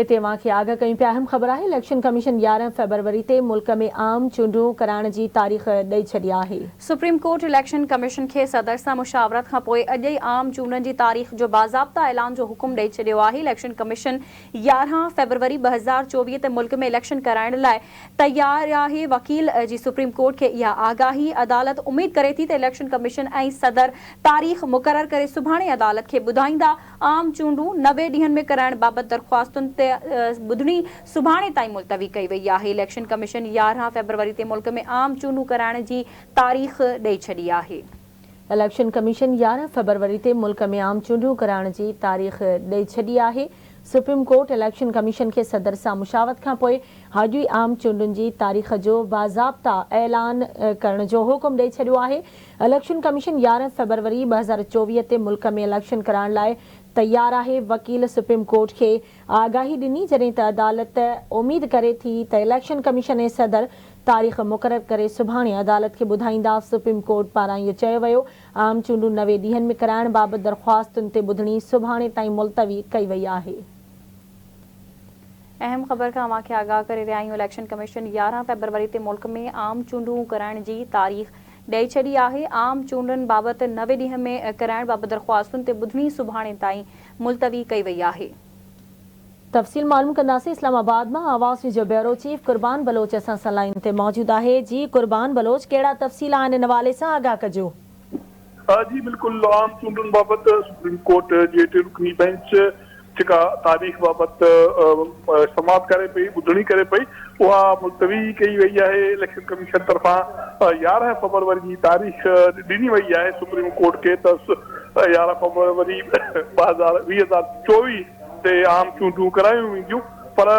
اتي اوهان کي آگاهه ڪيون پيا اهم خبر آهي اليڪشن ڪميشن 11 فيبروري تي ملڪ ۾ عام چونڊون ڪرائڻ جي تاريخ ڏئي ڇڏي آهي. سپريم ڪورٽ اليڪشن ڪميشن کي صدر سان مشاورت کان پوء اڄ ئي عام چونڊن جي تاريخ جو باضابطا اعلان جو حڪم ڏئي ڇڏيو آهي. اليڪشن ڪميشن 11 فيبروري 2024 تي ملڪ ۾ اليڪشن ڪرائڻ لاء تيار آهي، وڪيل جي سپريم ڪورٽ کي اها آگاهي، عدالت اميد ڪري ٿي ته اليڪشن ڪميشن ۽ صدر تاريخ مقرر ڪري سڀاڻي عدالت کي ٻڌائيندا. عام چونڊون 90 ڏينهن ۾ ڪرائڻ بابت درخواستن تي ٻڌڻي سڀاڻي تائين ملتوي ڪئي وئي آهي. اليڪشن ڪميشن 11 فيبروري تي ملڪ ۾ عام چونڊون ڪرائڻ جي تاريخ ڏئي ڇڏي آهي. اليڪشن ڪميشن 11 فيبروري تي ملڪ ۾ عام چونڊون ڪرائڻ جي تاريخ ڏئي ڇڏي آهي. سپريم ڪورٽ اليڪشن ڪميشن کي صدر سان مشاورت کانپوء اڄ ئي عام چونڊن جي تاريخ جو باضابطا اعلان ڪرڻ جو حڪم ڏئي ڇڏيو آهي. اليڪشن ڪميشن 11 فيبروري 2024 تي ملڪ ۾ اليڪشن ڪرائڻ لاء تيار آهي، وڪيل سپريم ڪورٽ کي آگاهي ڏني، جڏهن ته عدالت اميد ڪري ٿي ته اليڪشن ڪميشن ۽ صدر تاريخ مقرر ڪري سڀاڻي عدالت کي ٻڌائيندا. سپريم ڪورٽ پاران اهو چيو ويو عام چونڊون 90 ڏينهن ۾ ڪرائڻ بابت درخواستن تي ٻڌڻي سڀاڻي تائين ملتوي ڪئي وئي آهي. اهم خبر کان اوهان کي آگاهه ڪري رهيا آهيون اليڪشن ڪميشن 11 فيبروري تي ملڪ ۾ عام چونڊون ڪرائڻ جي تاريخ ڏئي ڇڏي آهي، عام چونڊن بابت 90 ڏينهن ۾ ڪرائڻ بابت درخواستن تي ٻڌڻي سڀاڻي تائين ملتوي ڪئي وئي آهي. تفصيل معلوم ڪنداسين اسلام آباد مان آواز نيوز جو بيورو چيف قربان بلوچ اسان سان لائين تي موجود آهي جي قربان بلوچ ڪهڙا تفصيل آهن ان حوالي سان آگاهه ڪجو. جي بلڪل عام چونڊن بابت سپريم ڪورٽ جي ٽي رڪني بئنچ جيڪا تاريخ بابت سماعت ڪري پئي ٻڌڻي ڪري پئي اها ملتوي ڪئي وئي آهي اليڪشن ڪميشن طرفان 11 فبروري جي تاريخ ڏني وئي آهي سپريم ڪورٽ کي ته 11 فبروري 2024 تي عام چونڊون ڪرايون وينديون پر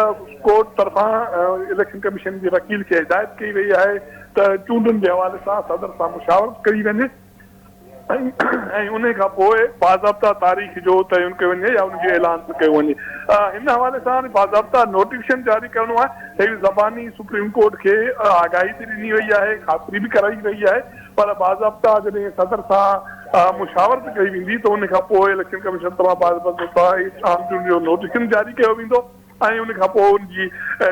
ڪورٽ طرفان اليڪشن ڪميشن جي وڪيل کي هدايت ڪئي وئي آهي ته چونڊن جي حوالي سان صدر سان مشاورت ڪئي وڃي ۽ انهي کان پوء باضابطا تاريخ جو تعين ڪيو وڃي يا ان جو اعلان به ڪيو وڃي. هن حوالي سان باضابطا نوٽيفڪيشن جاري ڪرڻو آهي. هي زباني سپريم ڪورٽ کي آگاهي به ڏني وئي آهي، خاطري به ڪرائي وئي آهي پر باضابطا جڏهن صدر سان مشاورت ڪئي ويندي ته ان کان پوء اليڪشن ڪميشن طرفان باضابطا عام چونڊ جو نوٽيفڪيشن جاري ڪيو ويندو. ۽ ان کان پوء ان جي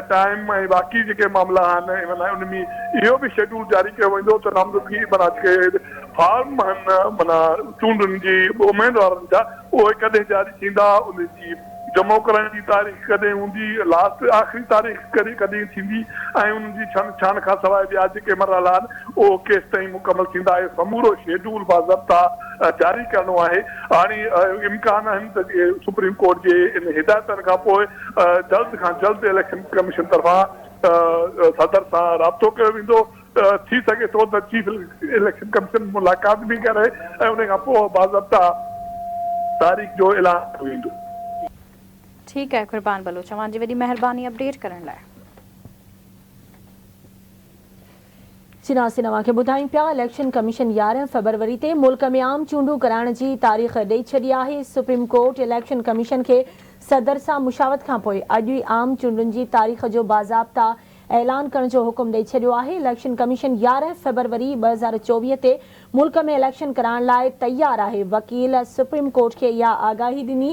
ٽائيم ۽ باقي جيڪي معاملا آهن معنيٰ ان ۾ اهو به شيڊول جاري ڪيو ويندو ته نامزدگي معنيٰ جيڪي فارم آهن معنيٰ چونڊن جي اميدوارن جا اهي ڪڏهن جاري ٿيندا ان جي جمع ڪرائڻ جي تاريخ ڪڏهن هوندي لاسٽ آخري تاريخ ڪڏهن ڪڏهن ٿيندي ۽ ان جي ڇنڊ ڇاڻ کان سواء ٻيا جيڪي مرحلا آهن اهو ڪيستائين مڪمل ٿيندا اهو سمورو شيڊول باضابطا جاري ڪرڻو آهي هاڻي امڪان آهن ته سپريم ڪورٽ جي ان هدايتن کان پوء جلد کان جلد اليڪشن ڪميشن طرفان صدر سان رابطو ڪيو ويندو ٿي سگهي ٿو ته چيف اليڪشن ڪميشن ملاقات به ڪري ۽ ان کان پوء باضابطا تاريخ جو اعلان ڪيو ويندو. ٺيڪ آهي قربان بلوچ اوهان جي وڏي مهرباني اپڊيٽ ڪرڻ لاء. چناسين اوهان کي ٻڌايون پيا اليڪشن ڪميشن 11 فيبروري تي ملڪ ۾ عام چونڊون ڪرائڻ جي تاريخ ڏئي ڇڏي آهي، سپريم ڪورٽ اليڪشن ڪميشن کي صدر سان مشاورت کانپوء اڄ ئي عام چونڊن جي تاريخ جو باضابطا اعلان ڪرڻ جو حڪم ڏئي ڇڏيو آهي، اليڪشن ڪميشن 11 فيبروري 2024 تي ملڪ ۾ اليڪشن ڪرائڻ لاء تيار آهي، وڪيل سپريم ڪورٽ کي اها آگاهي ڏني،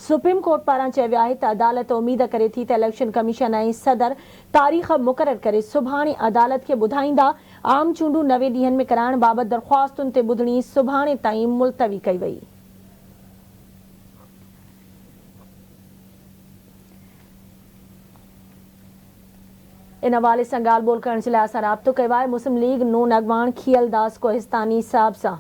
سپريم ڪورٽ پاران چيو ويو آهي ته عدالت اميد ڪري ٿي ته اليڪشن ڪميشن ۽ صدر تاريخ مقرر ڪري سڀاڻي عدالت کي ٻڌائيندا، عام چونڊون 90 ڏينهن ۾ ڪرائڻ بابت درخواستن تي ٻڌڻي سڀاڻي تائين ملتوي ڪئي وئي. ان حوالي سان ڳالهه ٻولهه ڪرڻ جي لاء اسان رابطو ڪيو آهي مسلم ليگ نون اڳواڻ کيئل داس ڪوهستاني صاحب سان.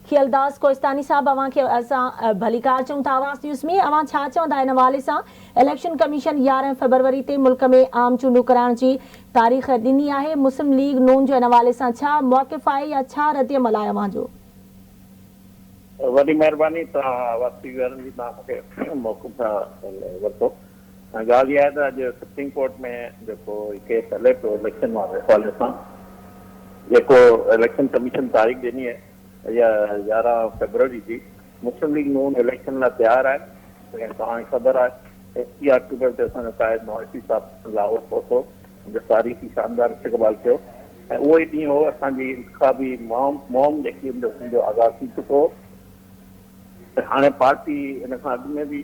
کيئل داس ڪوهستاني صاحب اوهان کي اسان ڀليڪار چئون ٿا آواز نيوز ۾ اوهان ڇا چوندا ان حوالي سان اليڪشن ڪميشن 11 فيبروري تي ملڪ ۾ عام چونڊون ڪرائڻ جي تاريخ ڏني آهي مسلم ليگ نون جو ان حوالي سان ڇا موقف آهي يا ڇا ردعمل آهي اوهان جو؟ وڏي مهرباني توهان آواز ٽي وي وارن جي توهان مون کي موقف ورتو. ڳالهه اها آهي ته اڄ سپريم ڪورٽ ۾ جيڪو هي ڪيس هلي پيو اليڪشن واري حوالي سان جيڪو اليڪشن ڪميشن تاريخ ڏني آهي اها 11 فيبروري جي مسلم ليگ نون اليڪشن لاء تيار آهي ۽ توهان کي خبر آهي 21 آڪٽوبر تي اسان جو قائد نواز شريف صاحب لاهور پهتو ان جو تاريخي شاندار استقبال ٿيو ۽ اهو ئي ڏينهن هو اسان جي انتخابي مهم مهم جيڪي ان جو آغاز ٿي چڪو هو ۽ هاڻي پارٽي ان کان اڳ ۾ به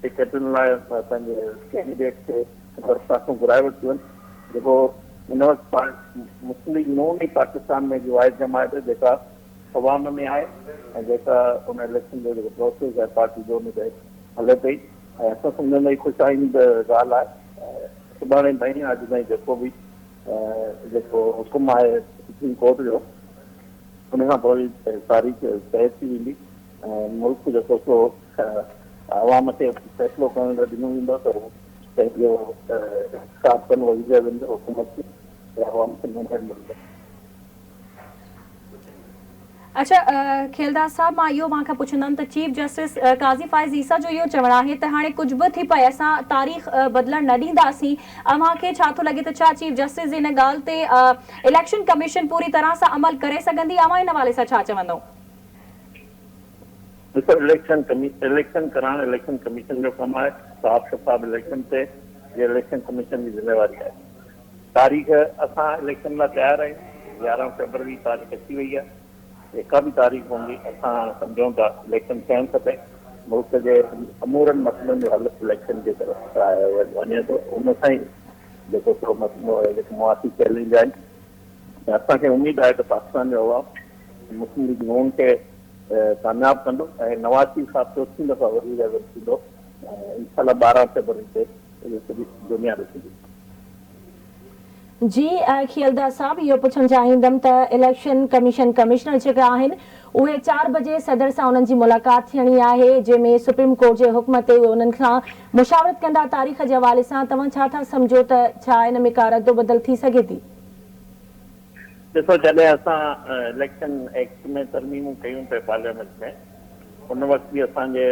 ٽڪيٽن لاء پنهنجي ڪينڊيڊيٽ کي درخواستون گهرائي ورتيون آهن جيڪو هن وقت مسلم ليگ نون ئي پاڪستان ۾ هڪ واحد جماعت آهي جيڪا عوام ۾ آهي ۽ جيڪا ان اليڪشن جو جيڪو پروسيس آهي پارٽي جو ان تي هلي پئي ۽ اسان سمجهون ٿا هي خوش آئند ڳالهه آهي سڀاڻي تائين اڄ تائين جيڪو به جيڪو حڪم آهي سپريم ڪورٽ جو ان کان پوء تاريخ طئي ٿي ويندي ۽ ملڪ جيڪو سو عوام کي فيصلو ڪرڻ لاء ڏنو ويندو ته هو پنهنجو انتخاب ڪن وزيراعظم جو حڪومت کي ۽ عوام کي مينڊيٽ ملندو. اڇا کيلداس صاحب مان اهو اوهان کان پڇندم ته چيف جسٽس قاضي فائز عيسيٰ جو اهو چوڻ آهي ته هاڻي ڪجهه به ٿي پئي اسان تاريخ بدلڻ نه ڏينداسين اوهان کي ڇا ٿو لڳي ته ڇا چيف جسٽس جي ان ڳالهه تي اليڪشن ڪميشن پوري طرح سان عمل ڪري سگهندي اوهان ان حوالي سان ڇا چوندو؟ ڏسو اليڪشن اليڪشن ڪرائڻ اليڪشن ڪميشن جو ڪم آهي صاف شفاف اليڪشن ٿئي هي اليڪشن ڪميشن جي ذميواري آهي تاريخ اسان اليڪشن لاء تيار آهيون 11 فيبروري تاريخ اچي وئي آهي جيڪا به تاريخ هوندي اسان سمجهون ٿا اليڪشن ٿيڻ کپي ملڪ جي سمورن مسئلن جو حل اليڪشن جي طرف وڃي ٿو ان سان ئي جيڪو سو مسئلو جيڪو معاشي چئلينج آهن ۽ اسان کي اميد آهي ته پاڪستان جو عوام مسلم ليگ نون کي ڪامياب ڪندو ۽ نواز شريف صاحب چوٿين دفعا وزيراعظم ٿيندو ۽ انشاء الله 12 فيبروري تي اهو سڄي دنيا ڏسندي. جي کيلدا صاحب اهو پڇڻ چاهيندم ته اليڪشن ڪميشن ڪمشنر جيڪي آهن اهي چار بجي صدر سان انهن جي ملاقات ٿيڻي آهي جنهن ۾ سپريم ڪورٽ جي حڪم تي اهي انهن سان مشاورت ڪندا تاريخ جي حوالي سان توهان ڇا ٿا سمجهو ته ڇا ان ۾ ڪا ردوبدل ٿي سگهي ٿي؟ ڏسو جڏهن اسان اليڪشن ايڪٽ ۾ ترميمون ڪيون پئي پارليامينٽ ۾ ان وقت به اسان جي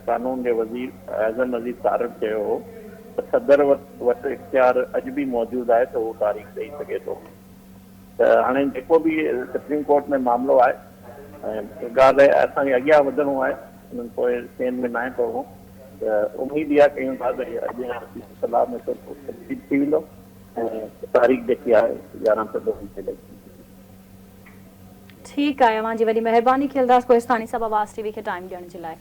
قانون جي وزير اعظم نذير تارڙ چيو هو ته صدر وٽ اختيار اڄ به موجود آهي ته هو تاريخ ڏئي سگهي ٿو ته هاڻي جيڪو به سپريم ڪورٽ ۾ معاملو آهي ۽ ڳالهه اسان کي اڳيان وڌڻو آهي انهن پوء شين ۾ ناهي پوڻو ته اميد اها ڪيون ٿا ته اڄ صلاح مشورو تبديل ٿي ويندو. ۽ تاريخ جيڪي آهي 11 فيبروري تي اليڪشن ٿيندي. ٺيڪ آهي اوهان جي وڏي مهرباني کيلداس ڪوهستاني صاحب آواز ٽي وي کي ٽائيم ڏيڻ جي لاء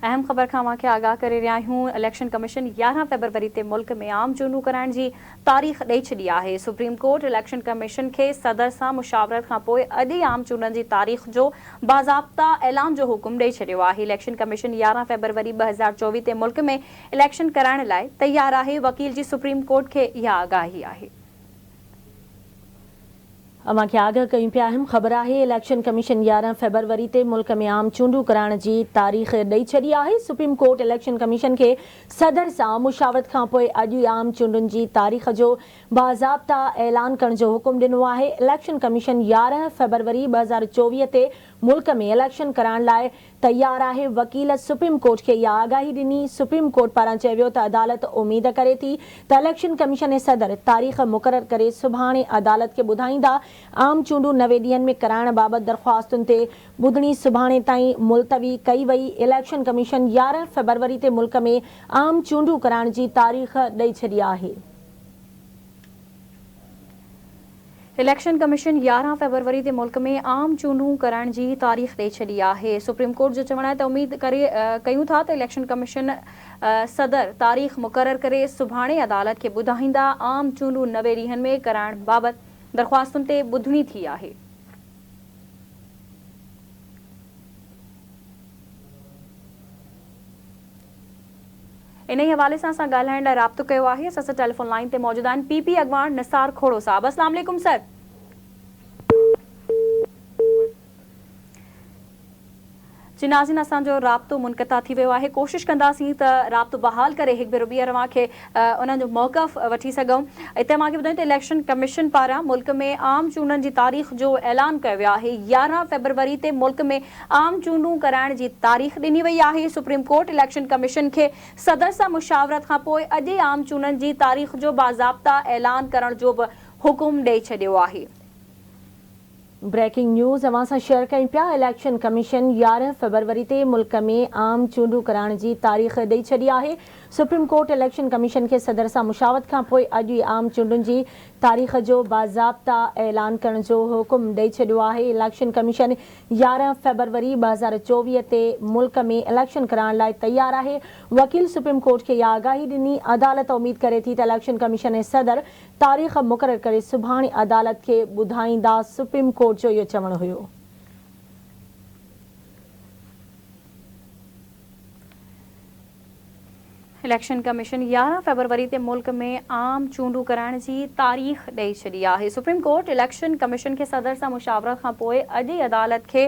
اهم خبر کان اوهان کي آگاهه ڪري رهيا آهيون اليڪشن ڪميشن 11 فيبروري تي ملڪ ۾ عام چونڊون ڪرائڻ جي تاريخ ڏئي ڇڏي آهي سپريم ڪورٽ اليڪشن ڪميشن کي صدر سان مشاورت کان پوء اڄ ئي عام چونڊن جي تاريخ جو باضابطا اعلان جو حڪم ڏئي ڇڏيو آهي اليڪشن ڪميشن 11 فيبروري 2024 تي ملڪ ۾ اليڪشن ڪرائڻ لاء تيار آهي، وڪيل جي سپريم ڪورٽ کي اها آگاهي آهي. اوهان کي آگاهه ڪيون پيا اهم خبر آهي اليڪشن ڪميشن 11 فيبروري تي ملڪ ۾ عام چونڊون ڪرائڻ جي تاريخ ڏئي ڇڏي آهي سپريم ڪورٽ اليڪشن ڪميشن کي صدر سان مشاورت کانپوء اڄ ئي عام چونڊن جي تاريخ جو باضابطا اعلان ڪرڻ جو حڪم ڏنو آهي اليڪشن ڪميشن 11 فيبروري 2024 تي ملڪ ۾ اليڪشن ڪرائڻ لاء تيار آهي، وڪيل سپريم ڪورٽ کي اها آگاهي ڏني، سپريم ڪورٽ پاران چيو ويو ته عدالت اميد ڪري ٿي ته اليڪشن ڪميشن ۽ صدر تاريخ مقرر ڪري سڀاڻي عدالت کي ٻڌائيندا، عام چونڊون 90 ڏينهن ۾ ڪرائڻ بابت درخواستن تي ٻڌڻي سڀاڻي تائين ملتوي ڪئي وئي، اليڪشن ڪميشن 11 فيبروري تي ملڪ ۾ عام چونڊون ڪرائڻ جي تاريخ ڏئي ڇڏي آهي. اليڪشن ڪميشن 11 فيبروري تي ملڪ ۾ عام چونڊون ڪرائڻ جي تاريخ ڏئي ڇڏي آهي. سپريم ڪورٽ جو چوڻ آهي ته اميد ڪري ڪيون ٿا ته اليڪشن ڪميشن صدر تاريخ مقرر ڪري سڀاڻي عدالت کي ٻڌائيندا. عام چونڊون 90 ڏينهن ۾ ڪرائڻ بابت درخواستن تي ٻڌڻي ٿي آهي. انهي حوالي سان اسان ڳالهائڻ لاء رابطو ڪيو آهي اسان سان ٽيليفون لائين تي موجود آهن پي پي اڳواڻ نثار کوڙو صاحب اسلام عليڪم سر. جي ناظرين اسان جو رابطو منقطع ٿي ويو آهي ڪوشش ڪنداسين ته رابطو بحال ڪري هڪ ڀيرو ٻيهر اوهان کي انهن جو موقف وٺي سگهون اتي اوهان کي ٻڌايون ته اليڪشن ڪميشن پاران ملڪ ۾ عام چونڊن جي تاريخ جو اعلان ڪيو ويو آهي 11 فيبروري تي ملڪ ۾ عام چونڊون ڪرائڻ جي تاريخ ڏني وئي آهي، سپريم ڪورٽ اليڪشن ڪميشن کي صدر سان مشاورت کانپوء اڄ ئي عام چونڊن جي تاريخ جو باضابطا اعلان ڪرڻ جو به حڪم ڏئي ڇڏيو آهي. بريڪنگ نيوز اوهان سان شيئر ڪيون پيا اليڪشن ڪميشن 11 فيبروري تي ملڪ ۾ عام چونڊون ڪرائڻ جي تاريخ ڏئي ڇڏي آهي سپريم ڪورٽ اليڪشن ڪميشن کي صدر سان مشاورت کانپوء اڄ ئي عام چونڊن جي تاريخ جو باضابطا اعلان ڪرڻ جو حڪم ڏئي ڇڏيو آهي. اليڪشن ڪميشن 11 فيبروري 2024 تي ملڪ ۾ اليڪشن ڪرائڻ لاء تيار آهي. وڪيل سپريم ڪورٽ کي اها آگاهي ڏني. عدالت اميد ڪري ٿي ته اليڪشن ڪميشن ۽ صدر تاريخ مقرر ڪري سڀاڻي عدالت کي ٻڌائيندا، سپريم ڪورٽ جو اهو چوڻ هيو. اليڪشن ڪميشن 11 فيبروري تي ملڪ ۾ عام چونڊون ڪرائڻ جي تاريخ ڏئي ڇڏي آهي. سپريم ڪورٽ اليڪشن ڪميشن کي صدر سان مشاورت کانپوء اڄ ئي عدالت کي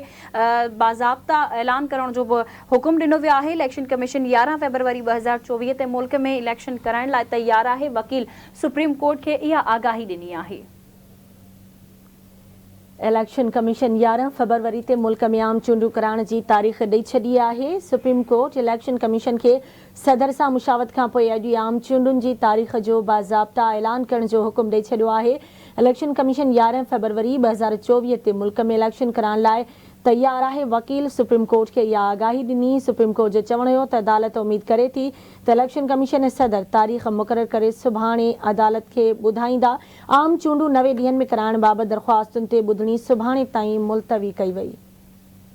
باضابطا اعلان ڪرڻ جو به حڪم ڏنو ويو آهي. اليڪشن ڪميشن 11 فيبروري 2024 تي ملڪ ۾ اليڪشن ڪرائڻ لاء تيار آهي، وڪيل سپريم ڪورٽ کي اها آگاهي ڏني آهي. اليڪشن ڪميشن 11 فيبروري تي ملڪ ۾ عام چونڊون ڪرائڻ جي تاريخ ڏئي ڇڏي آهي. سپريم ڪورٽ اليڪشن ڪميشن کي صدر سان مشاورت کانپوء اڄ ئي عام چونڊن جي تاريخ جو باضابطا اعلان ڪرڻ جو حڪم ڏئي ڇڏيو آهي. اليڪشن ڪميشن 11 فيبروري 2024 تي ملڪ ۾ اليڪشن ڪرائڻ لاء تيار آهي. وڪيل سپريم ڪورٽ کي اها آگاهي ڏني. سپريم ڪورٽ جو چوڻ هيو ته عدالت اميد ڪري ٿي ته اليڪشن ڪميشن ۽ صدر تاريخ مقرر ڪري سڀاڻي عدالت کي ٻڌائيندا. عام چونڊون 90 ڏينهن ۾ ڪرائڻ بابت درخواستن تي ٻڌڻي سڀاڻي تائين ملتوي ڪئي وئي.